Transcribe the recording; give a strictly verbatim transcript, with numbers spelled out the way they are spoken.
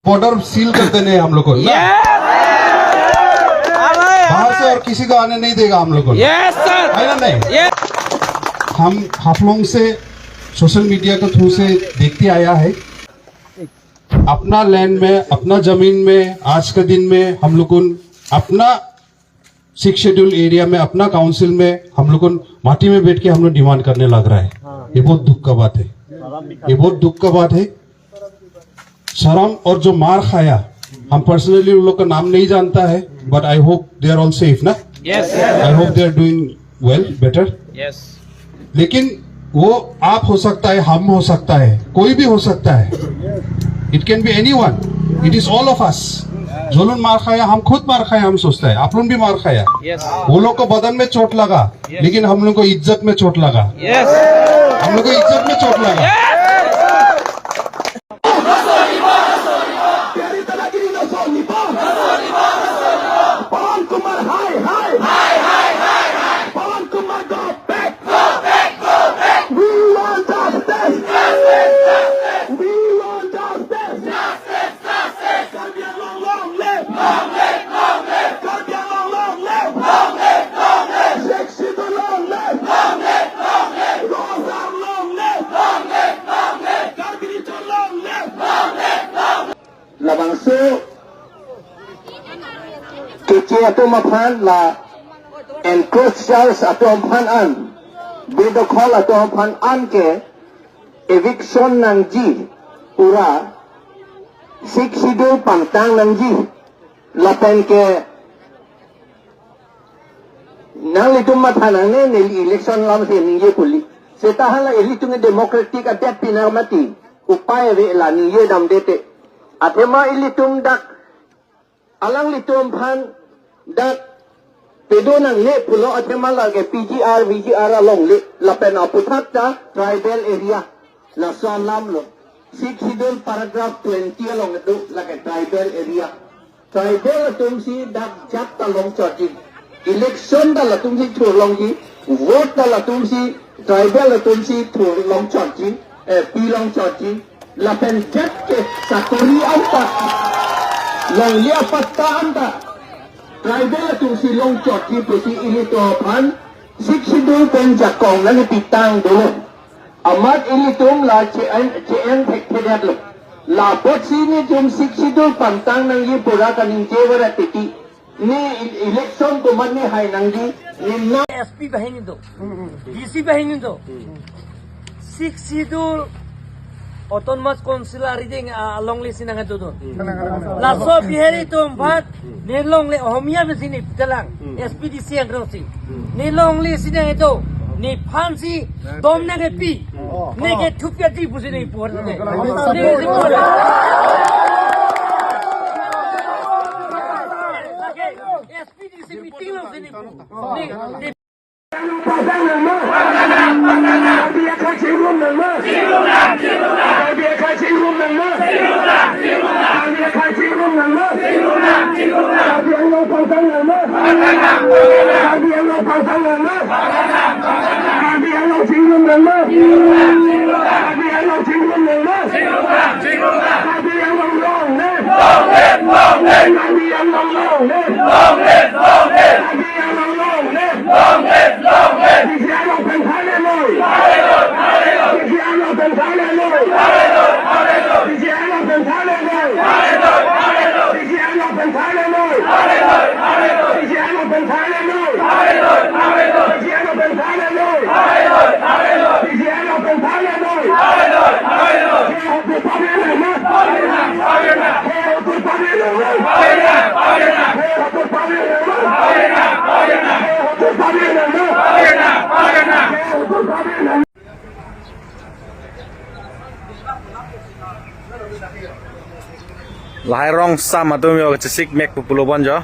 Border seal कर देने हैं हम लोग को ना। बाहर से और किसी को आने नहीं देगा हम लोग को। Yes sir. है ना नहीं? यस। हम हाफलोंग से सोशल मीडिया के थ्रू से देखते आया है, अपना लैंड में, अपना जमीन में आज के दिन में हम लोग को अपना सिक्स शेड्यूल एरिया में, अपना काउंसिल में हम लोग को माटी में बैठ के हम लोग डिमांड करने लग रहा है। ये बहुत दुख का बात है, ये बहुत दुख का बात है। शर्म और जो मार खाया, हम पर्सनली उन लोग का नाम नहीं जानता है, but I hope they are all safe ना। Yes. I hope they are doing well, better. Yes. लेकिन वो आप हो सकता है, हम हो सकता है, कोई भी हो सकता है। It can be anyone. It is all of us. जो लोग मार खाया, हम खुद मार खाया, हम सोचता है, आप लोग भी मार खाया। यस। वो लोग को बदन में चोट लगा, यस। लेकिन हम लोग को इज्जत में चोट लगा। यस। हम लोग को इज्जत में चोट लगा। Yes. Pawan Kumar, hi, hi. Pawan Kumar, go back. We want justice. We want justice. Karbi Anglong long live. Karbi Anglong long live. Sixth Schedule long live. Rosar long live. Karbi Anglong long live. Labangso Keche atum aphan la encroachers atum aphan an, bedokhol atum aphan an ke eviction nangji, pura Sixth Schedule pangtang nangji, lapen ke nanglitum matha nangne, neli election alam si ningje puli. Seta hala ilitum democratic adet pinang mati, upai ave la ningje damde te. Athema ilitum dak alanglitum aphan dak pedo nangne pulo athema lake P G R, V G R alongle lapen aputhak ta tribal area. Laso alam lo. Sixth Schedule paragraph twenty along do lake tribal area. Tribal atum si dak jat ta longchotji. Election ta latum si thurlongji. Vote ta latum si tribal atum si thurlongchotji. Eh, pilongchotji. Lapen jat ke sakori anta, longle apatta anta tribal atum si longchotji pusi ilitum aphan Sixth Schedule pen jakong nangkepitang dolo. Amat ilitum la che-en, che-en thekthedetlo. Lapotsi nelitum Sixth Schedule pangtang nangji pura kaningje varet titi. Ne e-, election komat ne hai nangji, ne na S P bahini do, D C bahini do. Sixth Schedule Autonomous Council arideng, ah, alongle si nangdo do. Laso Bihari atum aphan, ne longle Ohomia pensi ne telang, S P D C angkrong si. Ne longle si nangdo, nephan si dom nangkepi, ne ke thupia di pusi ne puhar ne. Ne si puhar. S P D C meeting along si ne pu. Ne, ne Pasang nangma. Karbi akhai chingrum nangma. Karbi akhai chingrum nangma. Karbi akhai chingrum nangma. Karbi Anglong pasang nangma. Karbi Anglong pasang nangma. Karbi Anglong chingrum nangma. Karbi Anglong chingrum nangma. Karbi Anglong long live. Karbi Anglong long live. Karbi Anglong long live. Long live, long live. P G R along pen thangnoi. P G R along pen thangnoi. P G R along pen thangnoi. P G R along pen thangnoi. P G R along pen thangnoi. P G R along pen thangnoi. P G R along pen thangnoi. Lahai rong sam atum yo kachesik mek pu pulo bon jo.